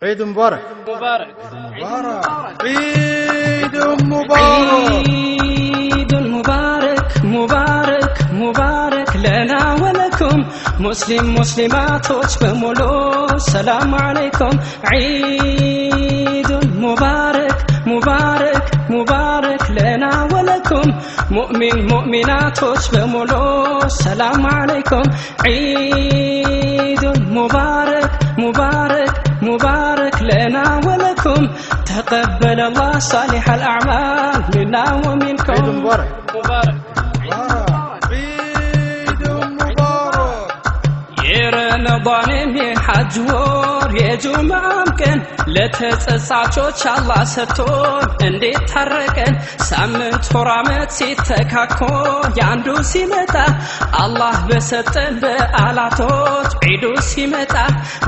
عيد مبارك. مبارك. عيد مبارك. عيد مبارك مبارك مبارك لنا ولكم ሙስሊም ሙስሊማቶች በሙሉ ሰላም አለይኩም። عيد مبارك مبارك مبارك لنا ولكم ሙእሚን ሙእሚናቶች በሙሉ ሰላም አለይኩም። عيد مبارك مبارك مبارك لنا ولكم تقبل الله صالح الأعمال منا ومنكم. عيد مبارك. مبارك. عيد مبارك. የረመዳንም የሐጅ ወር የጁምዓም ቀን ለተጸጻቾች አላህ ሰጥቶን እንዴት ታረቀን። ሳምንት ወር ዓመት ሲተካኮ የአንዱ ሲመጣ አላህ በሰጠን በዓላቶች ዒዱ ሲመጣ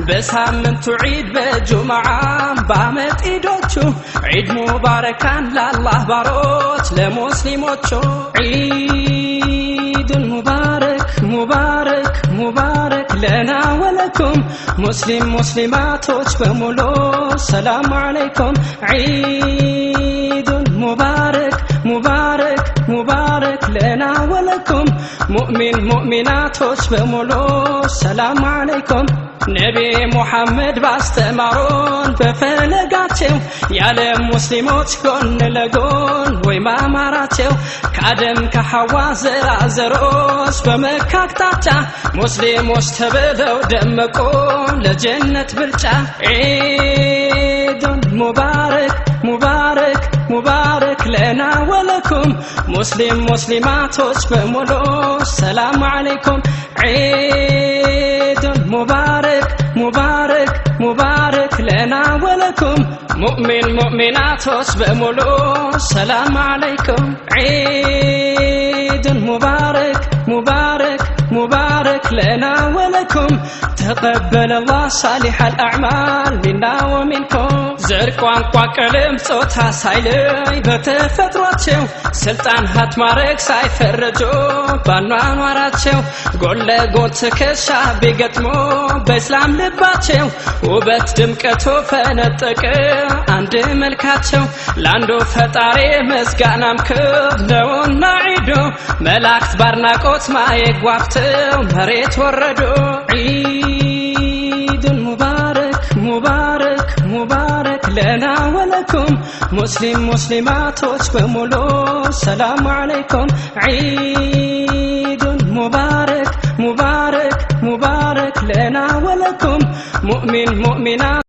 በሳምንቱ ዒድ በጁምዓም በዓመት ዒዶቹ ዒድ ሙባረካን ለአላህ ባሮች ለሙስሊሞቹ። عيد مبارك مبارك مبارك لنا ولكم ሙስሊም ሙስሊማቶች በሙሉ ሰላም አለይኩም። عيد مبارك مبارك مبارك لنا ولكم ሙእሚን ሙእሚናቶች በሙሉ ሰላም አለይኩም። ነቢ ሙሐመድ ባስተማሩን በፈለጋቸው የዓለም ሙስሊሞች ጎን ለጎን ወይ ማማራቸው ከአደም ከሐዋ ዘራዘሮች በመካ አቅጣጫ ሙስሊሞች ተብለው ደመቁ ለጀነት ብልጫ። عيد مبارك مبارك مبارك لنا ولكم ሙስሊም ሙስሊማቶች በሙሉ ሰላም አለይኩም። عيد مبارك مبارك مبارك لنا ولكم ሙእሚን ሙእሚናቶች በሙሉ ሰላም አለይኩም። عيد مبارك مبارك مبارك لنا ولكم تقبل الله صالح الأعمال منا ومنكم። ዘር፣ ቋንቋ፣ ቀለም፣ ጾታ ሳይለይ በተፈጥሯቸው ስልጣን ሀብት ማዕረግ ሳይፈረጁ ባኗኗራቸው ጎን ለጎን ትከሻ ቢገጥሙ በእስላም ልባቸው ውበት ድምቀቱ ፈነጠቀ አንድ መልካቸው። ለአንዱ ፈጣሪ ምስጋናም ክብ ነውና ዒዱ መላእክት ባድናቆት ማየት ጓጉተው መሬት ወረዱ። عيد مبارك مبارك مبارك لنا ولكم ሙስሊም ሙስሊማቶች በሙሉ ሰላም አለይኩም። عيد مبارك مبارك مبارك لنا ولكم ሙእሚን ሙእሚናት